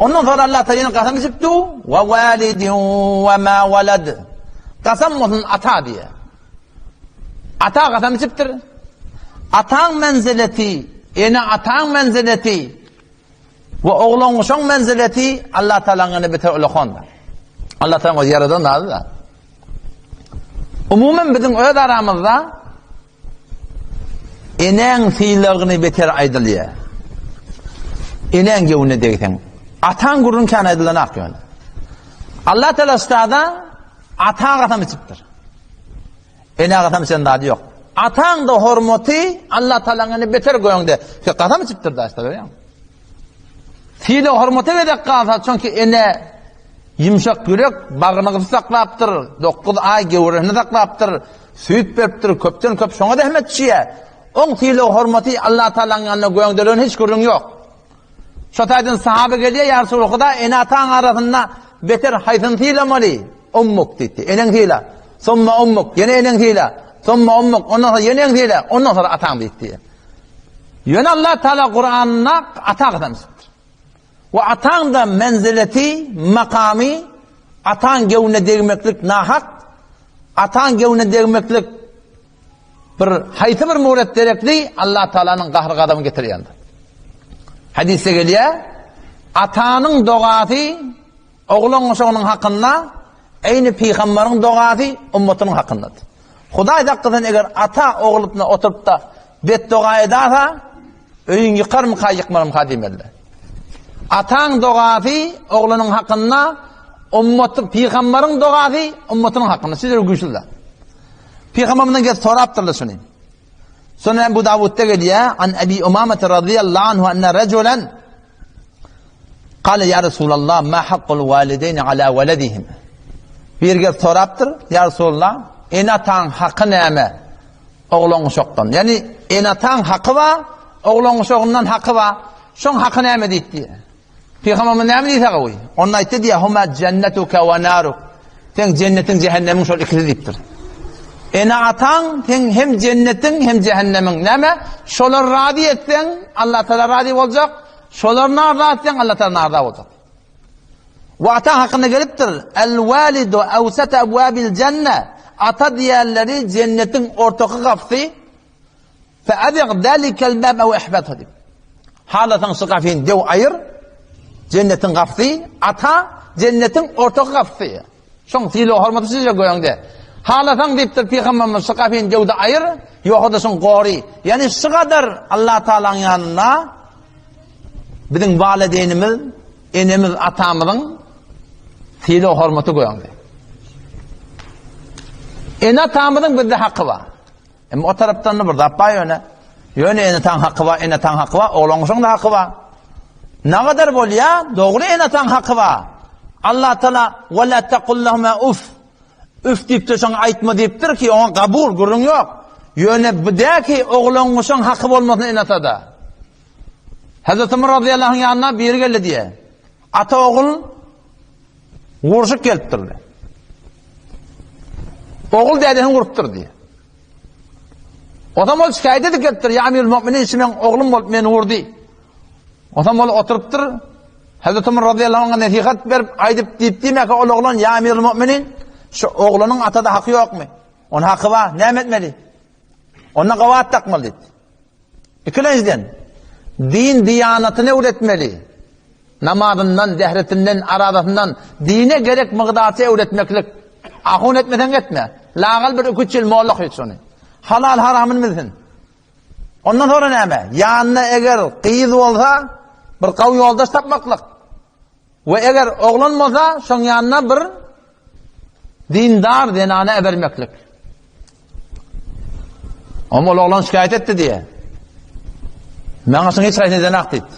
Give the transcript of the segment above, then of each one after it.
Ondan sonra Allah Teala ýene kasam içipdi, "Ve walidin ve ma walad." Kasam bolsun ata diýe. Ata kasam içipdir. Ataň menzileti, ene ataň menzileti we oglan-uşaň menzileti Allah Taalanyň ýanynda beter ulakandyr. Allah Taala öz ýaradan zady da. Umuman biziň öz aramyzda Enäň sylagyny beter aýdylýar. Enäň göwnüne degseň. Ataň gürrüň kän aýdylanak ýöne. Allah Teala ustada ata gasam içipdir. Enä gasam içen zady ýok. Ataň da hormaty Allah Tealanyň beter göňde. Gasam içipdir da işte görýäňmi? Sylag hormata gezek galsa, çünki ene ýumşak ýürek, bagryny gysyp saklapdyr, 9 aý göwresini saklapdyr, süýt beripdir, köpden köp şoňa zähmet düşýär. Oň sylag hormaty Allah Taalanyň ýanynda göňdelen hiç gürrüň ýok. Şo taýdan sahaba gelýär, ýa Resulallah, Huda ene-ataň arasynda beter haýsyny sylamaly? Ummuk diýdi. Eneň syla. Summa ummuk, ýene eneň syla. Summa ummuk, ondan soň ýene eneň syla, ondan soň ataň diýdi. Ýöne Allah Teala Kuranda ata kasam içipdir. We ataň da menzileti, makamy, ataň göwnüne degmeklik nahak, ataň göwnüne degmeklik bir haýsy bir muret derekli Allah Taalanyň gahar gazabyny getirýändir. Hadisde gelýär, atanyň dogasy Oglan uşagynyň hakynda, eýni pygambaryň dogasy ummatynyň hakyndadyr. Hudaý saklasyn eger ata oglutyna oturyp-da betdoga edasa, öýüň ýykarmyka, ýykmarmyka diýmelidir. Ataň dogasy oglunyň hakynda, ummaty pygambaryň dogasy ummatynyň hakynda. Sizler güýçli zat. Pygamberimiz gelip sorapdyrlar şuny. Sunan Ebu Dawudda gelýär, an Ebi Umama radhiyallahu anhu anna rajulan Kale ya Resulallah ma hakkul walideyni ala weledihim. Bir gelip sorapdyr, ya Resulallah, ene-ataň haky näme? Oglan uşakdan. Ýani ene-ataň haky bar, oglan uşagyndan haky bar. Şoň haky näme diýdi. Pygamberimiz näme diýse gowy? Onda aýtdy diýä, huma jennetuka we naruk. Seň jennetiň, jähennemiň şol ikisi diýipdir. Ene-ataň seň hem jennetiň, hem jähennemiň. Näme? Şolar razy etseň, Allah Taala razy boljak. Şolar narza etseň, Allah Taala narza boljak. We ata hakynda gelipdir. El walidu awsat abwabil jenne. Ata diýenleri jennetiň ortaky gapysy. Fe abiq zalikel bab aw ihbathu diýip. Halasaň şu gapyny dew aýyr. Jennetiň gapysy, ata jennetiň ortaky gapysy. Şoň sylag hormaty size göňde. Halasaň diýipdir pygamberimiz şu gapyny dewde aýyr, ýogsa-da şuň gory. Ýani şu gadar Allah Taalanyň ýanynda biziň walideýnimiz, enemiz, atamyzyň sylag hormaty göňde. Ene atamyzyň bizde haky bar. Emma o tarapdan-da bir zat bar ýöne. Ýöne ene-ataň haky bar, ene-ataň haky bar, oglan-uşagyň-da haky bar. Nagadar bolýa, dogry ene-ataň haky bar. Allah Taala "Ve la taqul lehuma uf" Üf diýipdir, şoňa aýtma diýipdir ki, oňa kabul, gürrüň ýok. Ýöne bu däl ki, oglan-uşagyň haky bolmasyn ene-atada. Hazreti Umar radıyallahu anh ýanyna biri geldi diýe. Ata ogul Urşup gelipdirler. Ogul dädesini urupdyr diýýär. Onsoň ol şikaýat edip gelipdir. Ýa Amirul Mu'minin, şu meň oglum bolup meni urdy. Onsoň ol oturypdyr. Hazreti Umar radıyallahu anh'a nesihat berip aýdyp diýip diýmäkä ol oglan ýa Amirul Mu'minin, şu oglanyň atada haky ýokmy? Onuň haky bar, näme etmeli? Onda gabat dakmaly diýdi. Ikilenjiden, din diýanatyny öwretmeli. Namazyndan, zähretinden, arazasyndan dine gerek mygdarça öwretmeklik. Ahun etmeseň etme. Lagal bir iki-üç ýyl molla okyt şony. Halal haramyny bilsin. Ondan sonra näme? Ýanynda eger gyz bolsa, bir gawy ýoldaş tapmaklyk. We eger oglan bolsa, şoň ýanyna bir dindar zenana äbermeklik. Oňa ol oglan şikaýat etdi diýe. Maňa şuň hiç haýsyny edenak diýdi.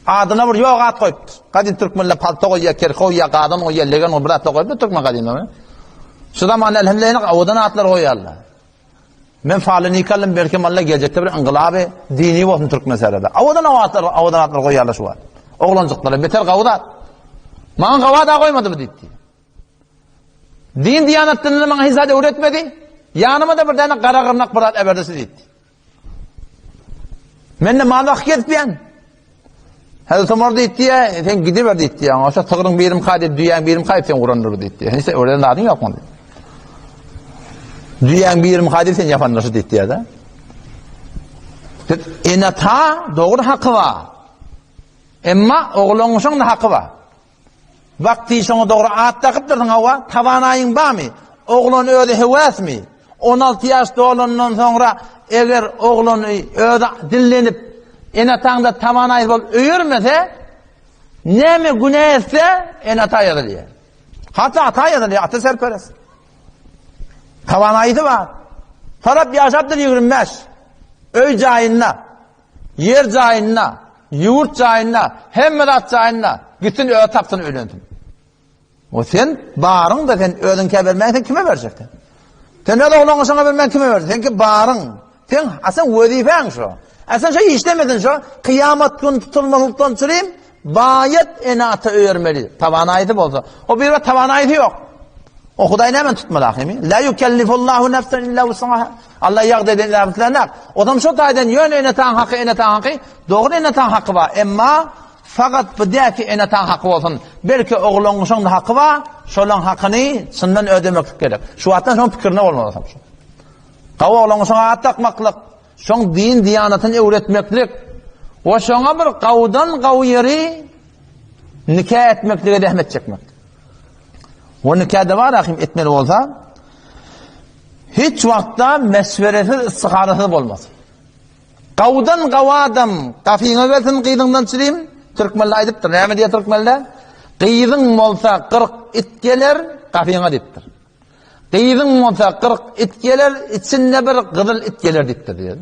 Adyna bir ýok at goýupdyr. Gadym türkmenler palta goýýar, kerki goýýar, gazan goýýar, legen goýýar, bir atlar goýupdyr türkmen gadymda. Şu zaman elhamdülillah owadan atlar goýýarlar. Men faly nikallym belki Allah geljekde bir yngylaby dini bolsun türkmen serede. Owadan atlar, owadan atlar goýýarlar şu wagt. Oglanjyklara beter gawy zat. Maňa gawa da goýmady bu diýdi. Din diýanat dinini maňa hiç zat öwretmedi. Ýanyma da bir däne gara gyrnak bir zat äberdisi diýdi. Men de mal bakyp gezipýän. Hazreti Omar diýdi, sen gidiber diýdi. Oňa şo sygryň birim ka diýip, düýäň birim ka diýip sen urandyr diýdi. Sen öwreden zadyň ýokmy diýdi. Düýäň birim ka diýip sen ýapandyr şu diýdi ýa-da. Ene-ata dogry haky bar. Emma ogluň şoň haky bar. Wagty şoňa dogry at dakypdyrsyň hawa, tabanaýyň barmy? Oglan özi höwesmi? 16 ýaş dolandan soňra eger oglany özi dillenip ene-ataňda tabanaý bolup öýermese, näme günä etse ene-ata ýazylýar. Hatda ata ýazylýar, ata serperest. Tabanaýysy bar. Tarap ýaşapdyr 25. Öý jaýynda. Ýer jaýynda, ýurt jaýynda, hemme zat jaýynda, gitsin özi tapsyn öýlensin. O sen baryň da sen özüňkä bermän sen kime berjek sen? Sen öz ogluňy şoňa bermän kime berjek? Seňki baryň. Sen asan wezipäň şo. Asan şo işlemesin şo. Kyýamat gün tutulmaslykdan çürim baýat ene-ata öýermeli. Tawanaýysy bolsa. O bir tawanaýysy ýok. O Hudaý näme tutmaly ahymy? La yukellifullahu nefsen illa wus'aha. Allah ýagdaý eden bilenak. Odam şo taýdan ýöne ene-ataň haky, ene-ataň haky, dogry ene-ataň haky bar. Emma fakat bu däki ene-ataň haky bolsun. Belki ogluň şoň haky bar, şolaň hakyny çyndan ödemeklik gerek. Şu wagtdan şoň pikirine bolmaly şo. Gawy ogluň şoň at dakmaklyk, şoň din diýanatyny öwretmeklik we şoňa bir gawdan gawy ýeri nika etmeklige zähmet çekmek. O nikada bar ahim etmeli bolsa, hiç wagtda meşweresiz, istiharasyz bolmaz. Gawdan gawy adam gafyňa gelsin gyzyňdan çirim, türkmenler aýdypdyr. Näme diýýär türkmenler? Gyzyň bolsa 40 it geler gafyňa diýipdir. Gyzyň bolsa 40 it geler, içinde bir gyzyl it geler diýipdir diýýär.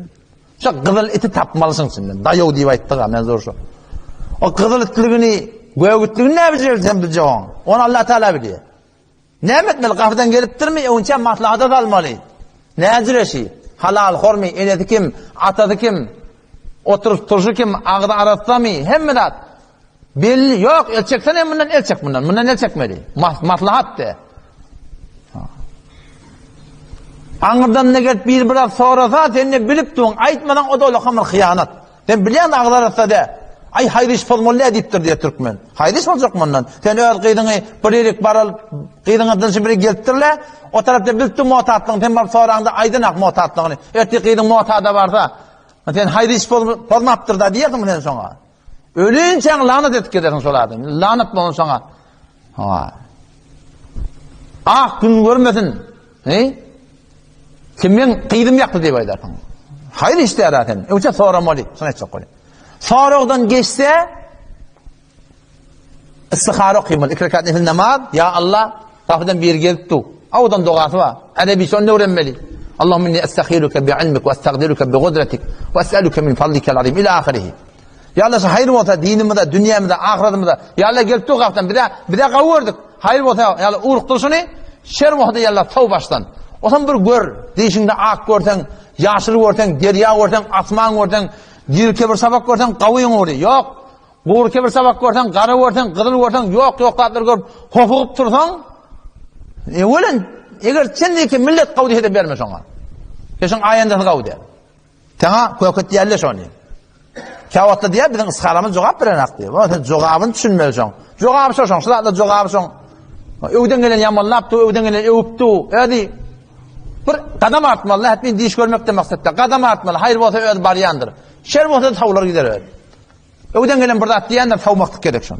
Şo gyzyl iti tapmalysyň içinden. Daýaw diýip aýtdyk-a, men zor şo. O gyzyl itligini, gök itligini näme biljek sen biljek oň? Ony Allah Taala bilýär. Näme etmeli? Gapydan gelipdirmi? Öňçä maslahata salmaly. Näjire şi? Halal hormy? Enesi kim? Atasy kim? Oturyp turşy kim? Agzy arassamy? Hemme zat. Belli, ýok, el çeksene mundan, el çek mundan, mundan el çekmeli. Mas maslahat de. Aňyrdan ne gelip bir biraz sorasa, sen ne bilip duň, aýtmasaň o da ola bir hyýanat. Sen bilýän agzy arassa de. Aý haýyr iş bolmaly diýipdir diýipdir türkmen. Haýyr iş boljak mundan. Sen öz gyzyňy bir ýerik baral, gyzyňa dynşy biri gelipdirle, o tarapda bilip duň motatlygyny, sen baryp soraňda aýdan-ak motatlygyny. Ertir gyzyň motada barsa, sen haýyr iş bolmapdyr da diýersiň sen şoňa. Ölinçäň lanat edip gezersiň şol adamy. Lanat bolsun şoňa. Ha. Ak gün görmesin. He? Kim men gyzym ýakdy diýip aýdarsyň. Haýyr işler sen. Öňçe soramaly. Şony aýtjak bolýan. Soragdan geçse istihara okymaly. Iki rekat nefil namaz. Ya Allah, gapydan biri gelip du. Awdan dogasy bar. Edebi şony öwrenmeli. Allahumma inni estahiruke bi ilmik we estagdiruke bi gudratik we es'aluke min fadlikal azim ila ahirihi. Ya Allah şu haýyr bolsa dinimize, dünýämize, ahyretimize. Ya Allah gelip dur gapdan bize bize gawy gördük. Haýyr bolsa ya Allah urukdyr şuny. Şer bolsa ya Allah tow başdan. Otam bir gör, dişiňde ak görseň, ýaşyl görseň, derýa görseň, asman görseň, dirke bir şabak görseň, gawyň ury. Ýok. Gury kebir tabak görseň, gara görseň, gyzyl görseň, ýok ýok zatlary görüp, hopugyp tursaň, ewelen eger çenliki millet gawy diýse-de berme şoňa. Şoň aýandasy gawy diýer. Saňa köket diýerler şony. Käwagtda diýer biziň ysgaramyz jogap berenak diýer. O sen jogabyny düşünmeli şoň. Jogaby şo şoň, şu zatlar jogaby şoň. Öwden gelen ýamanlap du, öwden gelen öwüp du. Özi bir gadam artmaly, hetmin diş görmekde maksatda. Gadam artmaly, haýyr bolsa özi barýandyr. Şer bolsa sawlar gider özi. Öwden gelen bir zat diýendir, sawmaklyk gerek şony.